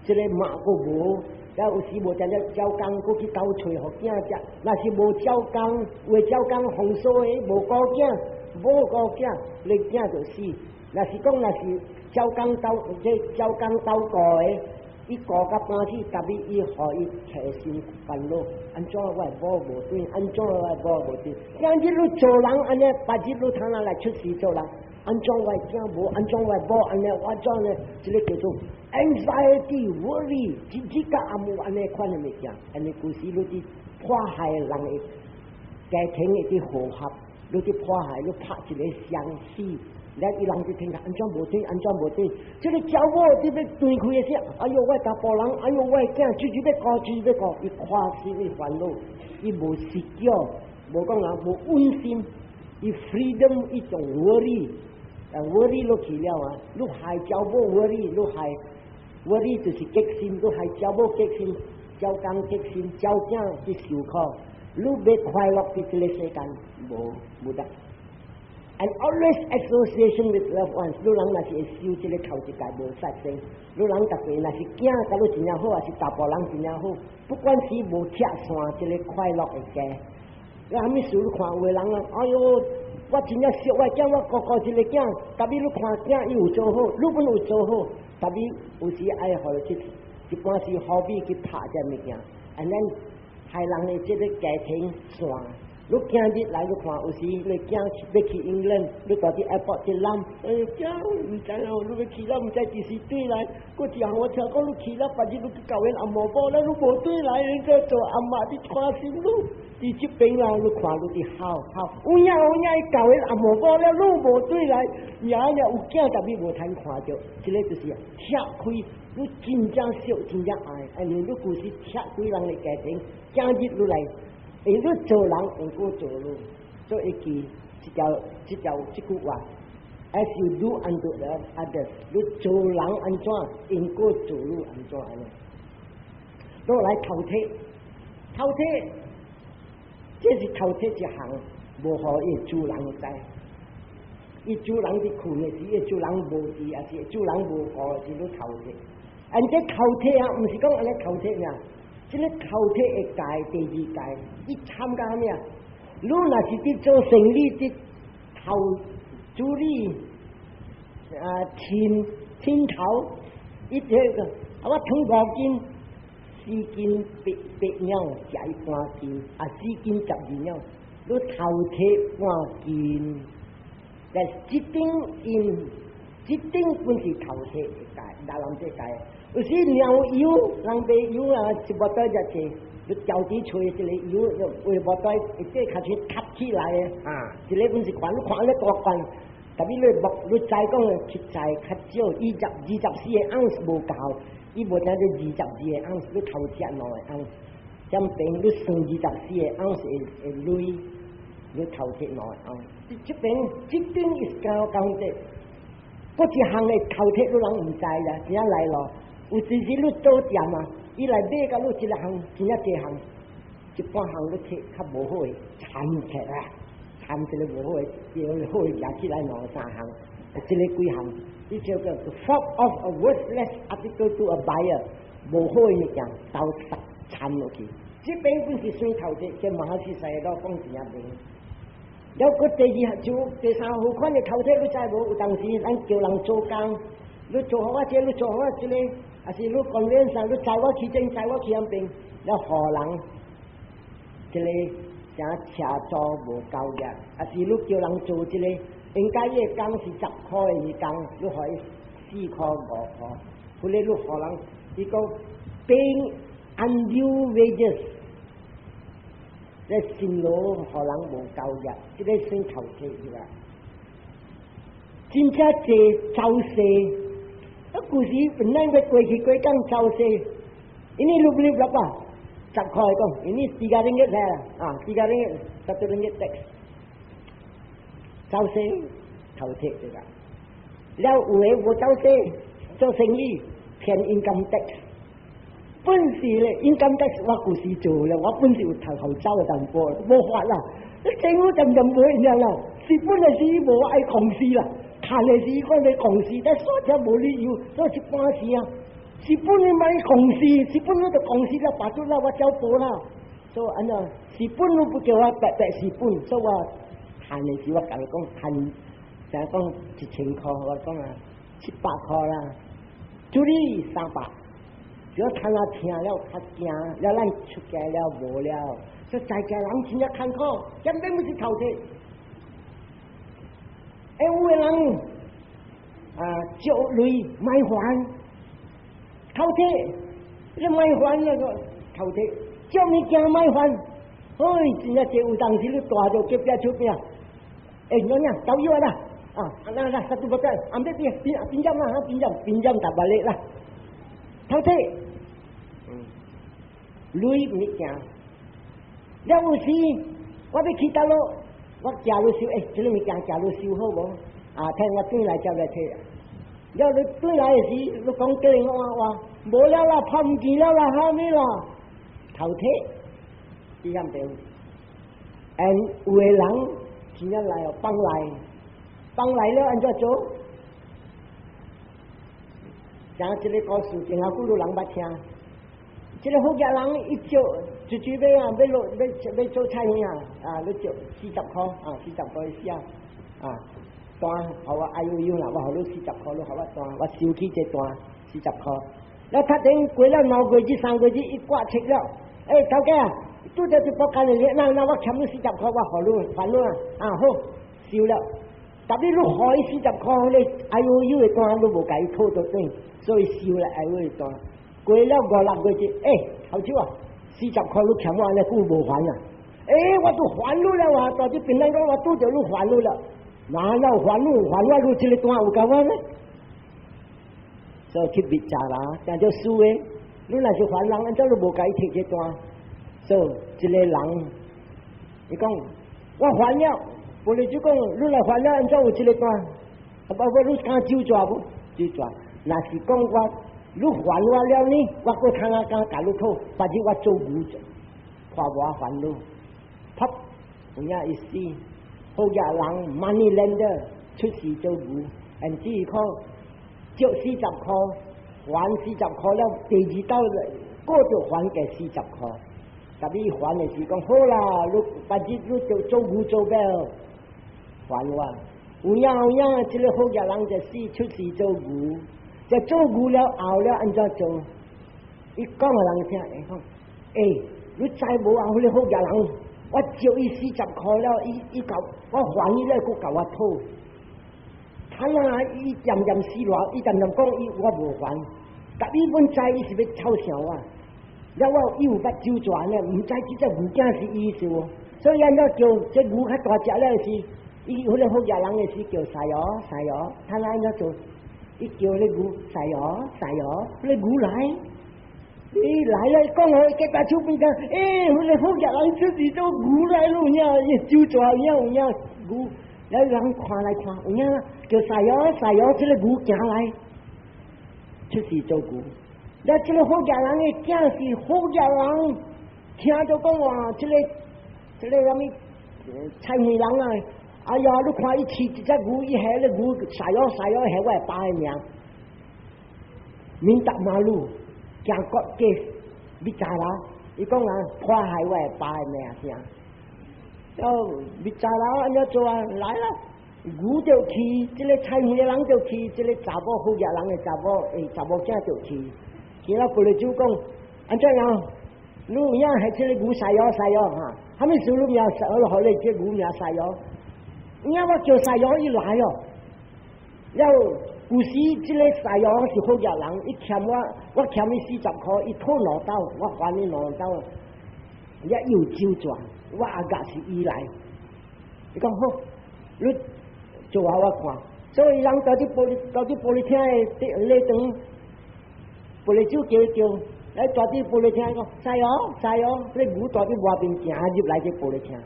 這個媽閣無，了有時無定咧鳥工，閣去鬥揣予囝食。若是無鳥工，有的鳥工風騷的，無顧囝，無顧囝，你囝就死。若是講若是鳥工鬥，這鳥工鬥顧的，伊顧甲半死，特別伊予伊提心煩惱，按怎我的某無轉？按怎我的某無轉？今日你做人按呢，別日你通哪來出世做人？按怎我的囝無？按怎我的某按呢？我怎呢？這個叫做 anxiety worry，一日到暗有按呢款的物件，按呢舊時你佇破壞人的家庭的佇和合，你佇破壞，你拍一個相死。了伊人就聽講按怎無對，按怎無對，這個鳥某佇欲斷氣的時，哎喲，我查埔人，哎喲，我的囝，追追欲顧，追追欲顧，伊看心伊煩惱，伊無 secure，無講啊，無穩心，伊 freedom 一種 worry，啊 worry 落去了啊，你害鳥某 worry，你害 worry 就是激心，你害鳥某激心，鳥工激心，鳥囝去受苦，你欲快樂佇這個世間，無無得。And always association with loved ones，你人若是會修這個頭一界無殺生，你人特別若是囝佮你真正好，抑是查埔人真正好，不管是無拆散這個快樂的家。你啥物事你看有的人啊，哎喲，我真正惜我囝，我顧顧一個囝，特別你看囝伊有做好，你本有做好，特別有時愛予去，一般是好比去拍這物件，and then 害人的這個家庭散。你今日來你看，有時你囝欲去英倫，你蹛佇 airport 去攬，哎喲，囝毋知哦，你欲去了，毋知幾時轉來。閣一項我聽講你去了，別日你去交阮阿嬤某了，你無轉來，你個做阿嬤佇看心你。佇這邊啦，你看你佇哭哭，有影有影，伊交阮阿嬤某了，你無轉來，爾爾有囝，特別無通看著，這個就是拆開，你真正惜，真正愛，因為你舊時拆開人的家庭，今日你來。因為你做人用過做路，所以記這條這條這句話：As you do unto others，你做人按怎，因果做你按怎按呢？落來頭鐵，頭鐵，這是頭鐵一項，無予伊主人知。伊主人佇睏的時，伊主人無佇，抑是主人無顧的時，你頭鐵。按這頭鐵啊，毋是講按呢頭鐵爾。這個頭鐵的界第二界，伊參加啥物啊？你若是佇做生意，佇頭主理啊，天天頭，伊這個啊，我稱五斤， 4斤8兩食伊半斤，啊4斤12兩，你偷提半斤，但這頂因，這頂本是偷提的界，大人這界。有時鳥油，人賣油啊，一無袋遮濟，你調底揣一個油，為無袋一這開始塌起來的，啊，一個本是罐，你看咧大罐，特別你木，你知講實在較少，24個盎司無夠，伊無聽做22個盎司，你偷食2個盎司，這邊你算24個盎司的鐳，你偷提兩個盎司，這邊這邊是交講者，不一項的偷提你人毋知啦，怎來咯？有陣時你做店啊，伊來買甲你一個項，真正濟項，一半項你摕較無好的摻起來，摻一個無好的，叫好的夾起來兩三項，一個幾項，你叫做 fob off a worthless article to a buyer，無好的物件都摻摻落去。這邊本是算偷提，這馬是西老講真正明。了，閣第二就第三好款的偷提，你知無？有當時咱叫人做工，你做予我這個，你做予我這個。啊是你講臉上，你載我去這，載我去遐邊，了予人這個啥車租無夠額，啊是你叫人做這個，應該伊個工是10箍的工，你予伊4箍5箍，或者你予人，伊講 paying undue wages，這辛勞予人無夠額，這個算偷提是吧？真正濟走勢。啊，舊時本來要過去過工走勢，ini lu beli berapa? 10塊講，ini 3 ringgit saya 啊，3 ringgit, 1 ringgit tax。走勢偷提對吧？了有的無走勢做生意騙 income tax。本是咧 income tax 我舊時做咧，我本是有頭後走的淡薄，無法啦。政府漸漸無樣啦，是本來是無愛公司啦。看的是講咧公司，但煞才無理由，所以一般時啊，是本你買公司，是本你就公司了，拔出啦，我走步啦。所以按怎，是本你不叫我白白是本，所以我趁的時我共伊講趁，就講1000箍，我講啊700箍啦，處理300，只要趁啊聽了較驚，了咱出街了無了，所以在家人真正艱苦，根本不是偷提。欸，有的人啊，借鐳莫還，偷提，你莫還那個偷提，借物件莫還，哎，真正這有當時你大著隔壁手邊，欸，娘娘走藥啦，啊，那那 satu botol, ambil dia, pinjam lah, pinjam, pinjam tak balik lah. 偷提，鐳物件，了有時我欲去佗落。我食你收，欸，這個物件食你收好無？啊，聽我轉來才來提。了你轉來的時，你講叫我話，無了啦，拍毋見了啦，蝦米啦？偷提，這樣對。And 有的人真正來哦，放來，放來了按怎做？像這個故事，真後幾多人捌聽。這個福建人伊借一追尾啊，欲落欲欲做菜園啊，啊，你借四十箍啊，四十箍意思啊，啊，單予我 IOU 啦，我予你四十箍，你予我單，我收起這單四十箍。了，他等過了2個月、3個月，伊掛切了，欸，頭家啊，拄著一筆工的，那那我欠你四十箍，我予你還你啊，啊好，收了。特別你予伊四十箍，你 IOU 的單你無共伊討倒轉，所以收了 IOU 的單。過了5、6個月，欸，頭手啊，四十箍你欠我按呢久無還啊？欸，我都還你了啊！大這邊人講我拄著你還你了，哪有還你？還我你這個單有夠我呢？所以去滅查啦，但做輸的，你若是還人，按怎你無共伊提這單？所以一個人，伊講我還了，無你就講你若還了，按怎有這個單？啊，包括你敢酒抓無？酒抓，若是講我你還我了呢，我閣通啊敢共你討，反正我做牛看無還你，啪，有影意思？好額人 money lender 出世做牛，and 只是講借四十箍，還四十箍了，第二道過就還給四十箍。特別還的是講好啦，你反正你做做牛做了，還我。有影有影，這個好額人就死出世做牛，這做牛了後了按怎做？伊講予人聽，會講，欸，你知無啊？彼個好額人，我借伊40箍了，伊伊共我還伊了，閣共我討。他啊，伊漸漸死落，伊漸漸講伊我無還，但伊本知伊是欲嘲笑我。了我伊有捌酒泉呢，毋知這隻牛囝是伊是無，所以按怎叫這牛較大隻了時，伊彼個好額人的時叫 sayo sayo，他按怎做？伊叫咧牛 sayo sayo，彼個牛來，伊來了，講予隔壁手邊講，欸，彼個好額人出是做牛來咯，有影，伊酒泉有影有影牛，了人看來看，有影叫 sayo sayo，這個牛行來，出是做牛。了這個好額人的囝是好額人，聽著講話，這個這個啥物菜園人啊，哎呀，你看伊飼一隻牛，伊下咧牛 sayo sayo 下我爸的名，minta malu，行 court case，你知啦？伊講啊，破壞我爸的名聲，了你知啦？按怎做啊？來啦！牛就去，這個菜園的人就去，這個查某好額人的查某，欸，查某囝就去。其他玻璃酒講，按怎樣？你有影係這個牛 sayo sayo 哈？啥物事你名我予你這牛名 sayo？影我叫 sayo 伊來哦。了有時這個 sayo 是好額人，伊欠我，我欠伊40箍，伊討兩斗，我還伊兩斗。伊有酒泉，我阿甲是伊來。伊講好，你做予我看。所以人到佇玻璃，到佇玻璃廳的禮堂。玻璃酒叫叫，來蹛佇玻璃廳講，sayo sayo，彼牛蹛佇外面行入來這玻璃廳。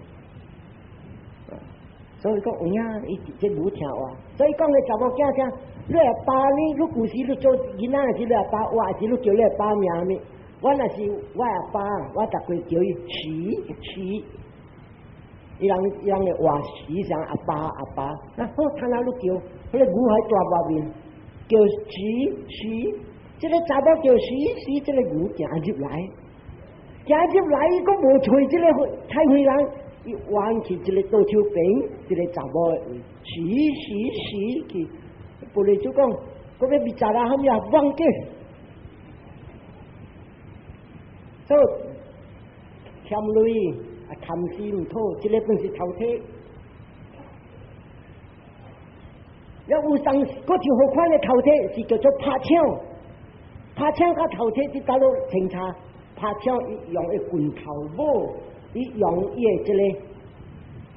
所以講有影，伊這牛聽話。所以講的查某囝聽，你阿爸呢？你舊時你做囡仔時，你阿爸話時，你叫你阿爸名物？我若是我阿爸，我逐過叫伊徐徐。伊人伊人會話徐像阿爸阿爸。那好，聽下你叫，彼個牛喺蹛外面叫徐徐。這個查某叫徐徐，這個牛行入來，行入來，伊閣無揣這個菜園人，伊彎去一個桌手邊，一個查某徐徐徐去，玻璃就講，閣欲 bicara 啥物啊？忘記，所以欠鐳啊，貪心毋討，這個本是頭體。了有當閣就好款的頭體是叫做拍搶。拍槍佮頭體佇佗落清查，拍槍伊用的拳頭帽，伊用伊的這個，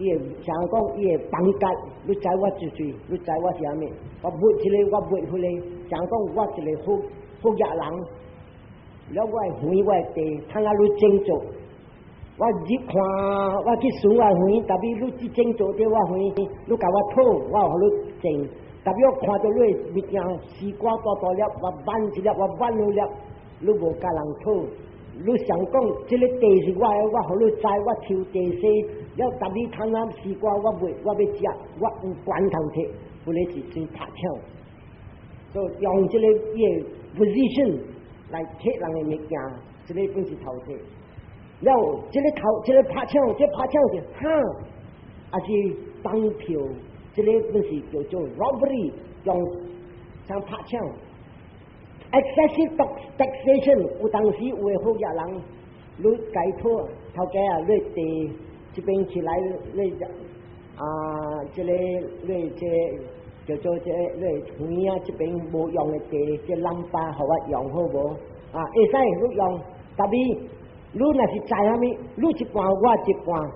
伊的像講伊的 pangkat，你知我幾歲？你知我是啥物？我買這個，我買彼個，像講我一個好好額人，了我的園我的地，通啊你種作，我入看我去巡我園，特別你去種作佇我園，你共我討，我予你種。特別我看著你物件西瓜大大粒，我挽一粒，我挽兩粒，你無共人討，你想講這個地是我的，我予你栽，我抽地勢，了特別通啊西瓜我袂，我欲食，我有權通提，彼个是算拍搶，所以用這個伊的 position 來提人的物件，這個本是頭提。了，這個頭，這個拍搶，這個拍搶是哈，抑是綁票。這個本是叫做 robbery，用像拍搶。excessive taxation 有當時有的好額人，你該討頭家啊，你地這邊起來，你啊，這個你這叫做這你園啊，這邊無用的地，這櫳巴予我用好無？啊，會使你用，特別你若是知啥物，你一半我一半，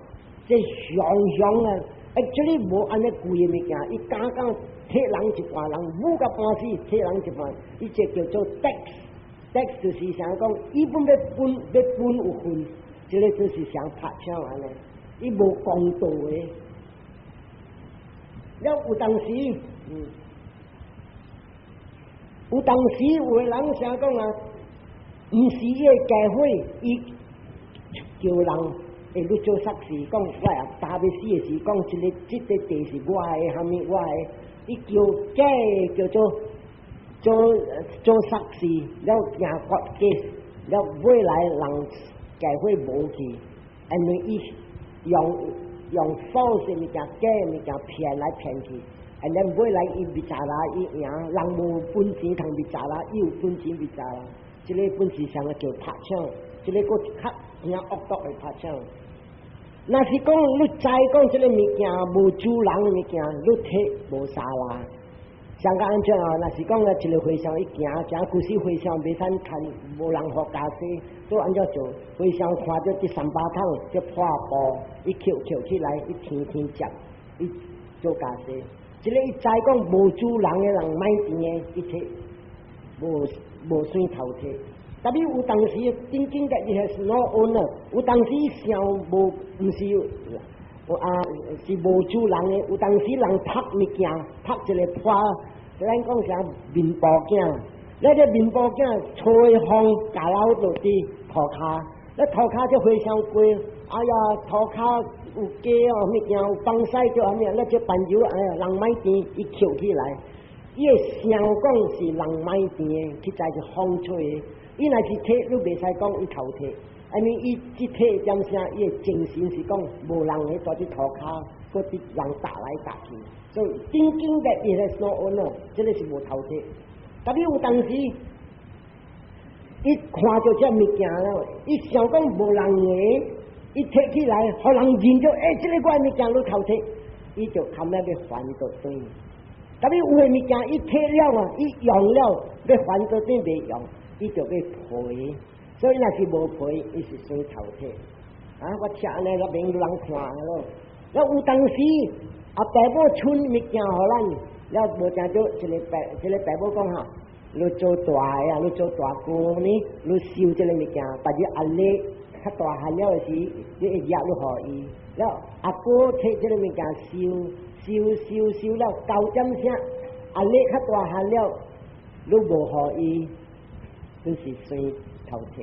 這上上啊！Actually 無按呢貴的物件，伊敢敢提人一半，人母共半死，提人一半，伊這叫做 tax，tax 就是想講，伊本欲分欲分有份，這個就是像拍搶按呢，伊無公道的。了有當時，有當時有的人想講啊，毋是伊的家伙，伊叫人。會你做煞事，講我阿爸欲死的時，講這個這個地是我的，啥物我的，伊叫假叫做做做煞事，了行 court case，了尾來人家伙無去，因為伊用用 false 物件、假物件騙來騙去，and then 尾來伊 bicara 伊贏，人無本錢通 bicara，伊有本錢 bicara。這个本是上個叫拍槍，這个閣較正惡毒的拍槍。若是講你知講這个物件無主人的物件，你提無啥啦。像個按怎啊？若是講啊，一个和尚伊行行，舊時和尚袂使牽，無人予袈裟，都按怎做？和尚看著佇三巴桶，這破布，伊抾抾起來，伊天天接，伊做袈裟。這个伊知講無主人的人莫甜的，伊提無無算偷提。特別有當時 thinking that it has no owner，有當時想無毋是啊是無主人的，有當時人拍物件，拍一个破，咱講啥麵包囝，那個麵包囝吹風咬落佇塗跤，那塗跤這和尚過，哎呀塗跤有雞哦物件有放屎就按呢，那這朋友哎呀人莫甜，伊抾起來，伊會想講是人莫甜的，實在是風吹的。伊若是提，你袂使講伊偷提，因為伊這提點聲，伊的精神是講無人會蹛佇塗跤，閣佇人打來打去，所以 thinking that it has no owner，這个是無偷提。特別有當時，伊看著這物件了，伊想講無人的，伊提起來，予人認著，欸，這个我的物件你偷提，伊就堪欲還倒轉。特別有的物件，伊提了啊，伊用了，欲還倒轉袂用。伊就欲賠，所以若是無賠，伊是算偷提。啊，我聽按呢，那邊有人看咯。了有當時阿爸母剩物件予咱，了無誠著一个爸，一个爸母講哈，你做大个啊，你做大官呢，你收這个物件，別日阿叻較大漢了的時，你會掠你予伊。了阿哥提這个物件收收收收了九點聲，阿叻較大漢了，你無予伊。你是算偷提。